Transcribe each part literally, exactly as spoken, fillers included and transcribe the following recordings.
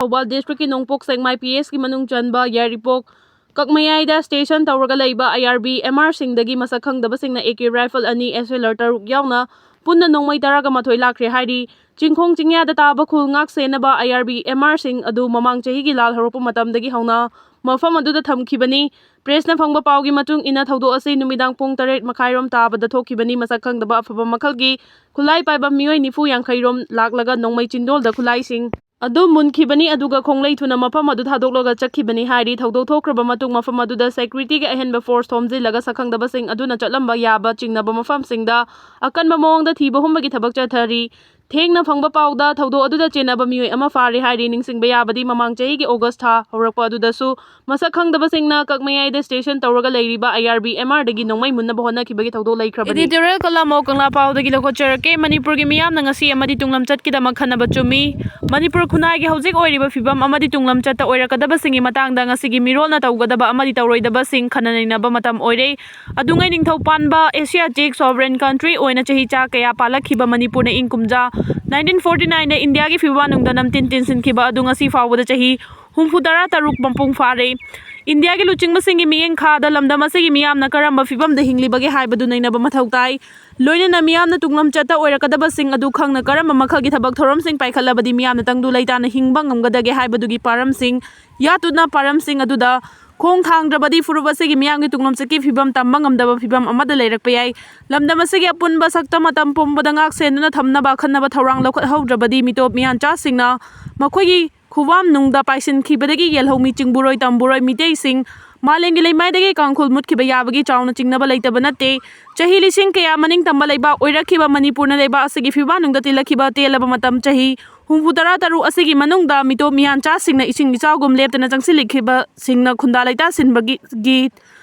ꯊꯧꯕꯥꯜ ꯗꯤꯁꯇ꯭ꯔꯤꯛꯀꯤ ꯅꯣꯡꯄꯣꯛ ꯁꯦꯛꯃꯥꯏ ꯄꯤ ꯑꯦꯁꯀꯤ ꯃꯅꯨꯡ ꯆꯟꯕ ꯌꯥꯏꯔꯤꯄꯣꯛ ꯀꯛꯃꯌꯥꯏꯗ ꯁ꯭ꯇꯦꯁꯟ ꯇꯧꯔꯒ ꯂꯩꯕ ꯑꯥꯏ ꯑꯥꯔ ꯕꯤ ꯑꯦꯝ ꯑꯥꯔꯁꯤꯡꯗꯒꯤ ꯃꯁꯛ ꯈꯪꯗꯕꯁꯤꯡꯅ ꯑꯦ ꯀꯦ ꯔꯥꯏꯐꯜ ꯑꯅꯤ, ꯑꯦꯁ ꯑꯦꯜ ꯑꯥꯔ ꯇꯔꯨꯛ ꯌꯥꯎꯅ ꯄꯨꯟꯅ ꯅꯣꯡꯃꯩ ꯇꯔꯥꯒ ꯃꯥꯊꯣꯏ ꯂꯥꯛꯈ꯭ꯔꯦ ꯍꯥꯏꯔꯤ꯫ ꯆꯤꯡꯈꯣꯡ ꯆꯤꯡꯌꯥꯗ ꯇꯥꯕ ꯈꯨꯜ ꯉꯥꯛ ꯁꯦꯟꯅꯕ ꯑꯥꯏ ꯑꯥꯔ ꯕꯤ ꯑꯦꯝ ꯑꯥꯔꯁꯤꯡ ꯑꯗꯨ ꯃꯃꯥꯡ ꯆꯍꯤꯒꯤ ꯂꯥꯜ ꯍꯧꯔꯛꯄ ꯃꯇꯝꯗꯒꯤ ꯍꯧꯅ ꯃꯐꯝ ꯑꯗꯨꯗ ꯊꯝꯈꯤꯕꯅꯤ꯫ ꯄ꯭ꯔꯦꯁꯅ ꯐꯪꯕ ꯄꯥꯎꯒꯤ ꯃꯇꯨꯡ ꯏꯟꯅ, ꯊꯧꯗꯣꯛ ꯑꯁꯤ ꯅꯨꯃꯤꯗꯥꯡ ꯄꯨꯡ ꯇꯔꯦꯠ ꯃꯈꯥꯏꯔꯣꯝ ꯇꯥꯕꯗ ꯊꯣꯛꯈꯤꯕꯅꯤ꯫ ꯃꯁꯛ ꯈꯪꯗꯕ ꯑꯐꯕ ꯃꯈꯜꯒꯤ ꯈꯨꯠꯂꯥꯏ ꯄꯥꯏꯕ ꯃꯤꯑꯣꯏ ꯅꯤꯐꯨ ꯌꯥꯡꯈꯩꯔꯣꯝ ꯂꯥꯛꯂꯒ ꯅꯣꯡꯃꯩ ꯆꯤꯟꯗꯣꯜꯗ ꯈꯨꯠꯂꯥꯏꯁꯤꯡ ꯑꯗꯨ ꯃꯨꯟꯈꯤꯕꯅꯤ, ꯑꯗꯨꯒ ꯈꯣꯡꯂꯩ ꯊꯨꯅ ꯃꯐꯝ ꯑꯗꯨ ꯊꯥꯗꯣꯛꯂꯒ ꯆꯠꯈꯤꯕꯅꯤ ꯍꯥꯏꯔꯤ꯫ ꯊꯧꯗꯣꯛ ꯊꯣꯛꯈ꯭ꯔꯕ ꯃꯇꯨꯡ ꯃꯐꯝ ꯑꯗꯨꯗ ꯁꯦꯀ꯭ꯌꯨꯔꯤꯇꯤꯒꯤ ꯑꯍꯦꯟꯕ ꯐꯣꯔꯁ ꯊꯣꯝꯖꯤꯜꯂꯒ ꯁꯛꯈꯪꯗꯕꯁꯤꯡ ꯑꯗꯨꯅ ꯆꯠꯂꯝꯕ ꯌꯥꯕ ꯆꯤꯡꯅꯕ ꯃꯐꯝꯁꯤꯡꯗ ꯑꯀꯟꯕ ꯃꯑꯣꯡꯗ ꯊꯤꯕ ꯍꯨꯝꯕꯒꯤ ꯊꯕꯛ ꯆꯠꯊꯔꯤ꯫ ꯊꯦꯡꯅ ꯐꯪꯕ ꯄꯥꯎꯗ ꯊꯧꯗꯣꯛ ꯑꯗꯨꯗ ꯆꯦꯟꯅꯕ ꯃꯤꯑꯣꯏ ꯑꯃ ꯐꯥꯔꯦ ꯍꯥꯏꯔꯤ꯫ ꯅꯤꯡꯁꯤꯡꯕ ꯌꯥꯕꯗꯤ, ꯃꯃꯥꯡ ꯆꯍꯤꯒꯤ ꯑꯣꯒꯁ ꯊꯥ ꯍꯧꯔꯛꯄ ꯑꯗꯨꯗꯁꯨ ꯃꯁꯛ ꯈꯪꯗꯕꯁꯤꯡꯅ ꯀꯛꯃꯌꯥꯏꯗ ꯁ꯭ꯇꯦꯁꯟ ꯇꯧꯔꯒ ꯂꯩꯔꯤꯕ ꯑꯥꯏ ꯑꯥꯔ ꯕꯤ ꯑꯦꯝ ꯑꯥꯔꯗꯒꯤ ꯅꯣꯡꯃꯩ ꯃꯨꯟꯅꯕ ꯍꯣꯠꯅꯈꯤꯕꯒꯤ ꯊꯧꯗꯣꯛ ꯂꯩꯈ꯭ꯔꯕꯅꯤ꯫ Editorial column ꯑꯣ ꯀꯪꯂꯥ ꯄꯥꯎꯗꯒꯤ ꯂꯧꯈꯠꯆꯔꯛꯀꯦ꯫ ꯃꯅꯤꯄꯨꯔꯒꯤ ꯃꯤꯌꯥꯝꯅ ꯉꯁꯤ ꯑꯃꯗꯤ ꯇꯨꯡꯂꯝꯆꯠꯀꯤꯗꯃꯛ ꯈꯟꯅꯕ ꯆꯨꯝꯃꯤ꯫ ꯃꯅꯤꯄꯨꯔ ꯈꯨꯟꯅꯥꯏꯒꯤ ꯍꯧꯖꯤꯛ ꯑꯣꯏꯔꯤꯕ ꯐꯤꯕꯝ ꯑꯃꯗꯤ ꯇꯨꯡꯂꯝꯆꯠꯇ ꯑꯣꯏꯔꯛꯀꯗꯕꯁꯤꯡꯒꯤ ꯃꯇꯥꯡꯗ ꯉꯁꯤꯒꯤ ꯃꯤꯔꯣꯜꯅ ꯇꯧꯒꯗꯕ ꯑꯃꯗꯤ ꯇꯧꯔꯣꯏꯗꯕꯁꯤꯡ ꯈꯟꯅ ꯅꯩꯅꯕ ꯃꯇꯝ ꯑꯣꯏꯔꯦ꯫ ꯑꯗꯨꯉꯩ ꯅꯤꯡꯊꯧ ꯄꯥꯟꯕ Asiatic sovereign country ꯑꯣꯏꯅ ꯆꯍꯤ ꯆꯥ ꯀꯌꯥ ꯄꯥꯜꯂꯛꯈꯤꯕ ꯃꯅꯤꯄꯨꯔꯅ ꯏꯪ ꯀꯨꯝꯖꯥ nineteen forty nineꯗ ꯏꯟꯗꯤꯌꯥꯒꯤ ꯐꯤꯕꯥꯛꯅꯨꯡꯗ ꯅꯝꯇꯤꯟ ꯇꯤꯟꯁꯤꯟꯈꯤꯕ ꯑꯗꯨ ꯉꯁꯤ ꯐꯥꯎꯕꯗ ꯆꯍꯤ ꯍꯨꯝꯐꯨ ꯇꯔꯥ ꯇꯔꯨꯛ ꯃꯄꯨꯡ ꯐꯥꯔꯦ꯫ ꯏꯟꯗꯤꯌꯥꯒꯤ ꯂꯨꯆꯤꯡꯕꯁꯤꯡꯒꯤ ꯃꯤꯠꯌꯦꯡ ꯈꯥꯗ ꯂꯝꯗꯝ ꯑꯁꯤꯒꯤ ꯃꯤꯌꯥꯝꯅ ꯀꯔꯝꯕ ꯐꯤꯕꯝꯗ ꯍꯤꯡꯂꯤꯕꯒꯦ ꯍꯥꯏꯕꯗꯨ ꯅꯩꯅꯕ ꯃꯊꯧ ꯇꯥꯏ꯫ ꯂꯣꯏꯅꯅ ꯃꯤꯌꯥꯝꯅ ꯇꯨꯡꯂꯝꯆꯠꯇ ꯑꯣꯏꯔꯛꯀꯗꯕꯁꯤꯡ ꯑꯗꯨ ꯈꯪꯅ ꯀꯔꯝꯕ ꯃꯈꯜꯒꯤ ꯊꯕꯛ ꯊꯧꯔꯝꯁꯤꯡ ꯄꯥꯏꯈꯠꯂꯕꯗꯤ ꯃꯤꯌꯥꯝꯅ ꯇꯪꯗꯨ ꯂꯩꯇꯥꯅ ꯍꯤꯡꯕ ꯉꯝꯒꯗꯒꯦ ꯍꯥꯏꯕꯗꯨꯒꯤ ꯄꯥꯔꯝꯁꯤꯡ ꯌꯥꯠꯇꯨꯅ ꯄꯥꯔꯝꯁꯤꯡ ꯑꯗꯨꯗ ꯈꯣꯡ ꯊꯥꯡꯗ꯭ꯔꯕꯗꯤ ꯐꯨꯔꯨꯞ ꯑꯁꯤꯒꯤ ꯃꯤꯌꯥꯝꯒꯤ ꯇꯨꯡꯂꯝꯆꯠꯀꯤ ꯐꯤꯕꯝ ꯇꯝꯕ ꯉꯝꯗꯕ ꯐꯤꯕꯝ ꯑꯃꯗ ꯂꯩꯔꯛꯄ ꯌꯥꯏ꯫ ꯂꯝꯗꯝ ꯑꯁꯤꯒꯤ ꯑꯄꯨꯟꯕ ꯁꯛꯇꯝ ꯃꯇꯝ ꯄꯨꯝꯕꯗ ꯉꯥꯛ ꯁꯦꯟꯗꯨꯅ ꯊꯝꯅꯕ ꯑꯈꯟꯅꯕ ꯊꯧꯔꯥꯡ ꯂꯧꯈꯠꯍꯧꯗ꯭ꯔꯕꯗꯤ ꯃꯤꯇꯣꯞ ꯃꯤꯌꯥꯟꯆꯥꯁꯤꯡꯅ ꯃꯈꯣꯏꯒꯤ ꯈꯨꯋꯥꯝ ꯅꯨꯡꯗ ꯄꯥꯏꯁꯤꯟꯈꯤꯕꯗꯒꯤ ꯌꯦꯜꯍꯧꯃꯤ ꯆꯤꯡꯕꯨꯔꯣꯏ ꯇꯝꯕꯨꯔꯣꯏ ꯃꯤꯇꯩꯁꯤꯡ ꯃꯥꯂꯦꯝꯒꯤ ꯂꯩꯃꯥꯏꯗꯒꯤ ꯀꯥꯡꯈꯨꯜ ꯃꯨꯠꯈꯤꯕ ꯌꯥꯕꯒꯤ ꯆꯥꯎꯅ ꯆꯤꯡꯅꯕ ꯂꯩꯇꯕ ꯅꯠꯇꯦ꯫ ꯆꯍꯤ ꯂꯤꯁꯤꯡ ꯀꯌꯥ ꯃꯅꯤꯡ ꯇꯝꯕ ꯂꯩꯕꯥꯛ ꯑꯣꯏꯔꯛꯈꯤꯕ ꯃꯅꯤꯄꯨꯔꯅ ꯂꯩꯕꯥꯛ ꯑꯁꯤꯒꯤ ꯐꯤꯕꯥꯛꯅꯨꯡꯗ ꯇꯤꯜꯂꯛꯈꯤꯕ ꯇꯦꯜꯂꯕ ꯃꯇꯝ ꯆꯍꯤ ꯍꯨꯝꯐꯨ ꯇꯔꯥ ꯇꯔꯨꯛ ꯑꯁꯤꯒꯤ ꯃꯅꯨꯡꯗ ꯃꯤꯇꯣꯞ ꯃꯤꯌꯥꯟꯆꯥꯁꯤꯡꯅ ꯏꯁꯤꯡ ꯏꯆꯥꯎꯒꯨꯝ ꯂꯦꯞꯇꯅ ꯆꯪꯁꯤꯜꯂꯛꯈꯤꯕꯁꯤꯡꯅ ꯈꯨꯟꯗꯥ ꯂꯩꯇꯥꯁꯤꯟꯕꯒꯤ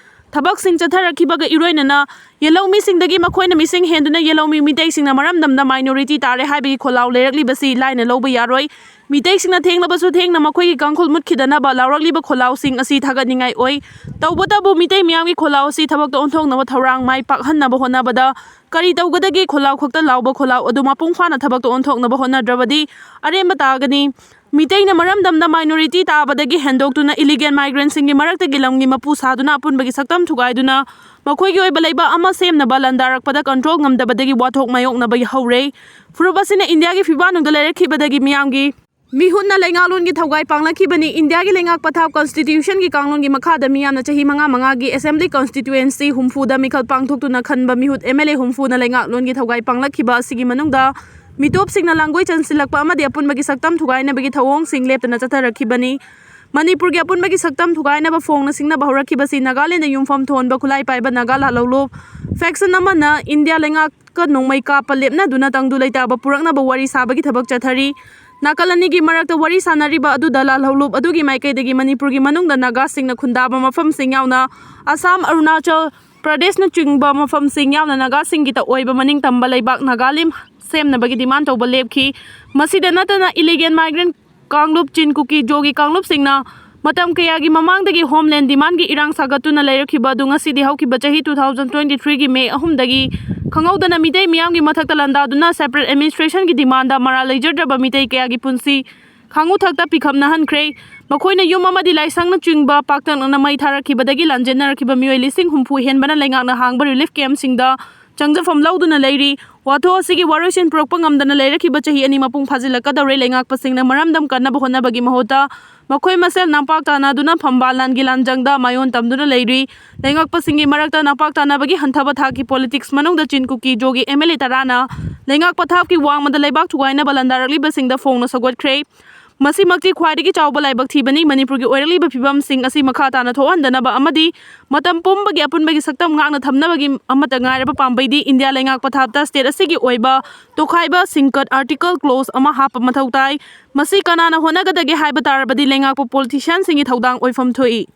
ꯊꯕꯛꯁꯤꯡ ꯆꯠꯊꯔꯛꯈꯤꯕꯒ ꯏꯔꯣꯏꯅꯅ ꯌꯦꯜꯍꯧꯃꯤꯁꯤꯡꯗꯒꯤ ꯃꯈꯣꯏꯅ ꯃꯤꯁꯤꯡ ꯍꯦꯟꯗꯨꯅ ꯌꯦꯜꯍꯧꯃꯤ ꯃꯤꯇꯩꯁꯤꯡꯅ ꯃꯔꯝꯗꯝꯗ minority ꯇꯥꯔꯦ ꯍꯥꯏꯕꯒꯤ ꯈꯣꯜꯂꯥꯎ ꯂꯩꯔꯛꯂꯤꯕꯁꯤ ꯂꯥꯏꯅ ꯂꯧꯕ ꯌꯥꯔꯣꯏ꯫ ꯃꯤꯇꯩꯁꯤꯡꯅ ꯊꯦꯡꯂꯕꯁꯨ ꯊꯦꯡꯅ ꯃꯈꯣꯏꯒꯤ ꯀꯥꯡꯈꯨꯜ ꯃꯨꯠꯈꯤꯗꯅꯕ ꯂꯥꯎꯔꯛꯂꯤꯕ ꯈꯣꯜꯂꯥꯎꯁꯤꯡ ꯑꯁꯤ ꯊꯥꯒꯠꯅꯤꯡꯉꯥꯏ ꯑꯣꯏ꯫ ꯇꯧꯕꯇꯕꯨ ꯃꯤꯇꯩ ꯃꯤꯌꯥꯝꯒꯤ ꯈꯣꯜꯂꯥꯎ ꯑꯁꯤ ꯊꯕꯛꯇ ꯑꯣꯟꯊꯣꯛꯅꯕ ꯊꯧꯔꯥꯡ ꯃꯥꯏ ꯄꯥꯛꯍꯟꯅꯕ ꯍꯣꯠꯅꯕꯗ ꯀꯔꯤ ꯇꯧꯒꯗꯒꯦ? ꯈꯣꯜꯂꯥꯎ ꯈꯛꯇ ꯂꯥꯎꯕ ꯈꯣꯜꯂꯥꯎ ꯑꯗꯨ ꯃꯄꯨꯡ ꯐꯥꯅ ꯊꯕꯛꯇ ꯑꯣꯟꯊꯣꯛꯅꯕ ꯍꯣꯠꯅꯗ꯭ꯔꯕꯗꯤ ꯑꯔꯦꯝꯕ ꯇꯥꯒꯅꯤ꯫ ꯃꯤꯇꯩꯅ ꯃꯔꯝꯗꯝꯗ minority ꯇꯥꯕꯗꯒꯤ ꯍꯦꯟꯗꯣꯛꯇꯨꯅ illegal migrantꯁꯤꯡꯒꯤ ꯃꯔꯛꯇꯒꯤ ꯂꯝꯒꯤ ꯃꯄꯨ ꯁꯥꯗꯨꯅ ꯑꯄꯨꯟꯕꯒꯤ ꯁꯛꯇꯝ ꯊꯨꯒꯥꯏꯗꯨꯅ ꯃꯈꯣꯏꯒꯤ ꯑꯣꯏꯕ ꯂꯩꯕꯥꯛ ꯑꯃ ꯁꯦꯝꯅꯕ ꯂꯥꯟꯗꯥꯔꯛꯄꯗ control ꯉꯝꯗꯕꯗꯒꯤ ꯋꯥꯊꯣꯛ ꯃꯥꯌꯣꯛꯅꯕ ꯍꯧꯔꯦ꯫ ꯐꯨꯔꯨꯞ ꯑꯁꯤꯅ ꯏꯟꯗꯤꯌꯥꯒꯤ ꯐꯤꯕꯥꯛꯅꯨꯡꯗ ꯂꯩꯔꯛꯈꯤꯕꯗꯒꯤ ꯃꯤꯌꯥꯝꯒꯤ ꯃꯤꯍꯨꯠꯅ ꯂꯩꯉꯥꯛꯂꯣꯟꯒꯤ ꯊꯧꯒꯥꯏ ꯄꯥꯡꯂꯛꯈꯤꯕꯅꯤ꯫ ꯏꯟꯗꯤꯌꯥꯒꯤ ꯂꯩꯉꯥꯛ ꯄꯊꯥꯞ constitutionꯒꯤ ꯀꯥꯡꯂꯣꯟꯒꯤ ꯃꯈꯥꯗ ꯃꯤꯌꯥꯝꯅ ꯆꯍꯤ ꯃꯉꯥ ꯃꯉꯥꯒꯤ assembly constituency ꯍꯨꯝꯐꯨꯗ ꯃꯤꯈꯜ ꯄꯥꯡꯊꯣꯛꯇꯨꯅ ꯈꯟꯕ ꯃꯤꯍꯨꯠ MLA ꯍꯨꯝꯐꯨꯅ ꯂꯩꯉꯥꯛꯂꯣꯟꯒꯤ ꯊꯧꯒꯥꯏ ꯄꯥꯡꯂꯛꯈꯤꯕ ꯑꯁꯤꯒꯤ ꯃꯅꯨꯡꯗ ꯃꯤꯇꯣꯞꯁꯤꯡꯅ ꯂꯥꯡꯒꯣꯏ ꯆꯟꯁꯤꯜꯂꯛꯄ ꯑꯃꯗꯤ ꯑꯄꯨꯟꯕꯒꯤ ꯁꯛꯇꯝ ꯊꯨꯒꯥꯏꯅꯕꯒꯤ ꯊꯧꯑꯣꯡꯁꯤꯡ ꯂꯦꯞꯇꯅ ꯆꯠꯊꯔꯛꯈꯤꯕꯅꯤ꯫ ꯃꯅꯤꯄꯨꯔꯒꯤ ꯑꯄꯨꯟꯕꯒꯤ ꯁꯛꯇꯝ ꯊꯨꯒꯥꯏꯅꯕ ꯐꯣꯡꯅ ꯁꯤꯡꯅꯕ ꯍꯧꯔꯛꯈꯤꯕꯁꯤ ꯅꯥꯒꯥꯂꯦꯟꯗ ꯌꯨꯝꯐꯝ ꯊꯣꯟꯕ ꯈꯨꯠꯂꯥꯏ ꯄꯥꯏꯕ ꯅꯥꯒꯥ ꯂꯥꯜꯍꯧꯂꯨꯞ faction ꯑꯃꯅ ꯏꯟꯗꯤꯌꯥ ꯂꯩꯉꯥꯛꯀ ꯅꯣꯡꯃꯩ ꯀꯥꯞꯄ ꯂꯦꯞꯅꯗꯨꯅ ꯇꯪꯗꯨ ꯂꯩꯇꯥꯕ ꯄꯨꯔꯛꯅꯕ ꯋꯥꯔꯤ ꯁꯥꯕꯒꯤ ꯊꯕꯛ ꯆꯠꯊꯔꯤ꯫ ꯅꯥꯀꯜ ꯑꯅꯤꯒꯤ ꯃꯔꯛꯇ ꯋꯥꯔꯤ ꯁꯥꯅꯔꯤꯕ ꯑꯗꯨꯗ ꯂꯥꯜꯍꯧꯂꯨꯞ ꯑꯗꯨꯒꯤ ꯃꯥꯏꯀꯩꯗꯒꯤ ꯃꯅꯤꯄꯨꯔꯒꯤ ꯃꯅꯨꯡꯗ ꯅꯥꯒꯥꯁꯤꯡꯅ ꯈꯨꯟꯗꯥꯕ ꯃꯐꯝꯁꯤꯡ ꯌꯥꯎꯅ ꯑꯁꯥꯝ, ꯑꯔꯨꯅꯥꯆꯜ ꯄ꯭ꯔꯗꯦꯁꯅꯆꯤꯡꯕ ꯃꯐꯝꯁꯤꯡ ꯌꯥꯎꯅ ꯅꯥꯒꯥꯁꯤꯡꯒꯤꯇ ꯑꯣꯏꯕ ꯃꯅꯤꯡ ꯇꯝꯕ ꯂꯩꯕꯥꯛ ꯅꯥꯒꯥꯂꯦꯟ ꯁꯦꯝꯅꯕꯒꯤ demand ꯇꯧꯕ ꯂꯦꯞꯈꯤ꯫ ꯃꯁꯤꯗ ꯅꯠꯇꯅ illegal migrant ꯀꯥꯡꯂꯨꯞ ꯆꯤꯟ ꯀꯨꯀꯤ ꯖꯣꯒꯤ ꯀꯥꯡꯂꯨꯞꯁꯤꯡꯅ ꯃꯇꯝ ꯀꯌꯥꯒꯤ ꯃꯃꯥꯡꯗꯒꯤ homeland demandꯒꯤ ꯏꯔꯥꯡ ꯁꯥꯒꯠꯇꯨꯅ ꯂꯩꯔꯛꯈꯤꯕ ꯑꯗꯨ ꯉꯁꯤꯗꯤ ꯍꯧꯈꯤꯕ ꯆꯍꯤ two thousand twenty threeꯒꯤ May ꯑꯍꯨꯝꯗꯒꯤ ꯈꯪꯍꯧꯗꯅ ꯃꯤꯇꯩ ꯃꯤꯌꯥꯝꯒꯤ ꯃꯊꯛꯇ ꯂꯥꯟꯗꯥꯗꯨꯅ separate administrationꯒꯤ demandꯗ ꯃꯔꯥꯜ ꯂꯩꯖꯗ꯭ꯔꯕ ꯃꯤꯇꯩ ꯀꯌꯥꯒꯤ ꯄꯨꯟꯁꯤ ꯈꯥꯡꯎ ꯊꯛꯇ ꯄꯤꯈꯝꯅꯍꯟꯈ꯭ꯔꯦ꯫ ꯃꯈꯣꯏꯅ ꯌꯨꯝ ꯑꯃꯗꯤ ꯂꯥꯏꯁꯪꯅꯆꯤꯡꯕ ꯄꯥꯛꯇꯛꯅꯅ ꯃꯩ ꯊꯥꯔꯛꯈꯤꯕꯗꯒꯤ ꯂꯥꯟꯖꯦꯟꯅꯔꯛꯈꯤꯕ ꯃꯤꯑꯣꯏ ꯂꯤꯁꯤꯡ ꯍꯨꯝꯐꯨ ꯍꯦꯟꯕꯅ ꯂꯩꯉꯥꯛꯅ ꯍꯥꯡꯕ relief campꯁꯤꯡꯗ ꯆꯪꯖꯐꯝ ꯂꯧꯗꯨꯅ ꯂꯩꯔꯤ꯫ ꯋꯥꯊꯣꯛ ꯑꯁꯤꯒꯤ ꯋꯥꯔꯣꯏꯁꯤꯟ ꯄꯨꯔꯛꯄ ꯉꯝꯗꯅ ꯂꯩꯔꯛꯈꯤꯕ ꯆꯍꯤ ꯑꯅꯤ ꯃꯄꯨꯡ ꯐꯥꯖꯤꯜꯂꯛꯀꯗꯧꯔꯦ꯫ ꯂꯩꯉꯥꯛꯄꯁꯤꯡꯅ ꯃꯔꯝꯗꯝ ꯀꯟꯅꯕ ꯍꯣꯠꯅꯕꯒꯤ ꯃꯍꯨꯠꯇ ꯃꯈꯣꯏ ꯃꯁꯦꯜ ꯅꯝꯄꯥꯛ ꯇꯥꯟꯅꯗꯨꯅ ꯐꯝꯕꯥꯜ ꯂꯥꯟꯒꯤ ꯂꯥꯟꯖꯪꯗ ꯃꯥꯏꯑꯣꯟ ꯇꯝꯗꯨꯅ ꯂꯩꯔꯤ꯫ ꯂꯩꯉꯥꯛꯄꯁꯤꯡꯒꯤ ꯃꯔꯛꯇ ꯅꯝꯄꯥꯛ ꯇꯥꯟꯅꯕꯒꯤ ꯍꯟꯊꯕ ꯊꯥꯛꯀꯤ politics ꯃꯅꯨꯡꯗ ꯆꯤꯟ ꯀꯨꯀꯤ ꯖꯣꯒꯤ MLA ꯇꯔꯥꯅ ꯂꯩꯉꯥꯛ ꯄꯊꯥꯞꯀꯤ ꯋꯥꯡꯃꯗ ꯂꯩꯕꯥꯛ ꯊꯨꯒꯥꯏꯅꯕ ꯂꯥꯟꯗꯥꯔꯛꯂꯤꯕꯁꯤꯡꯗ ꯐꯣꯡꯅ ꯁꯧꯒꯠꯈ꯭ꯔꯦ꯫ ꯃꯁꯤꯃꯛꯇꯤ ꯈ꯭ꯋꯥꯏꯗꯒꯤ ꯆꯥꯎꯕ ꯂꯥꯏꯕꯛ ꯊꯤꯕꯅꯤ꯫ ꯃꯅꯤꯄꯨꯔꯒꯤ ꯑꯣꯏꯔꯛꯂꯤꯕ ꯐꯤꯕꯝꯁꯤꯡ ꯑꯁꯤ ꯃꯈꯥ ꯇꯥꯅ ꯊꯣꯛꯍꯟꯗꯅꯕ ꯑꯃꯗꯤ ꯃꯇꯝ ꯄꯨꯝꯕꯒꯤ ꯑꯄꯨꯟꯕꯒꯤ ꯁꯛꯇꯝ ꯉꯥꯛꯅ ꯊꯝꯅꯕꯒꯤ ꯑꯃꯠꯇ ꯉꯥꯏꯔꯕ ꯄꯥꯝꯕꯩꯗꯤ ꯏꯟꯗꯤꯌꯥ ꯂꯩꯉꯥꯛ ꯄꯊꯥꯞꯇ state ꯑꯁꯤꯒꯤ ꯑꯣꯏꯕ ꯇꯣꯈꯥꯏꯕ ꯁꯤꯡꯀꯠ article clause ꯑꯃ ꯍꯥꯞꯄ ꯃꯊꯧ ꯇꯥꯏ꯫ ꯃꯁꯤ ꯀꯅꯥꯅ ꯍꯣꯠꯅꯒꯗꯒꯦ ꯍꯥꯏꯕ ꯇꯥꯔꯕꯗꯤ ꯂꯩꯉꯥꯛꯄ politicianꯁꯤꯡꯒꯤ ꯊꯧꯗꯥꯡ ꯑꯣꯏꯐꯝ ꯊꯣꯛꯏ꯫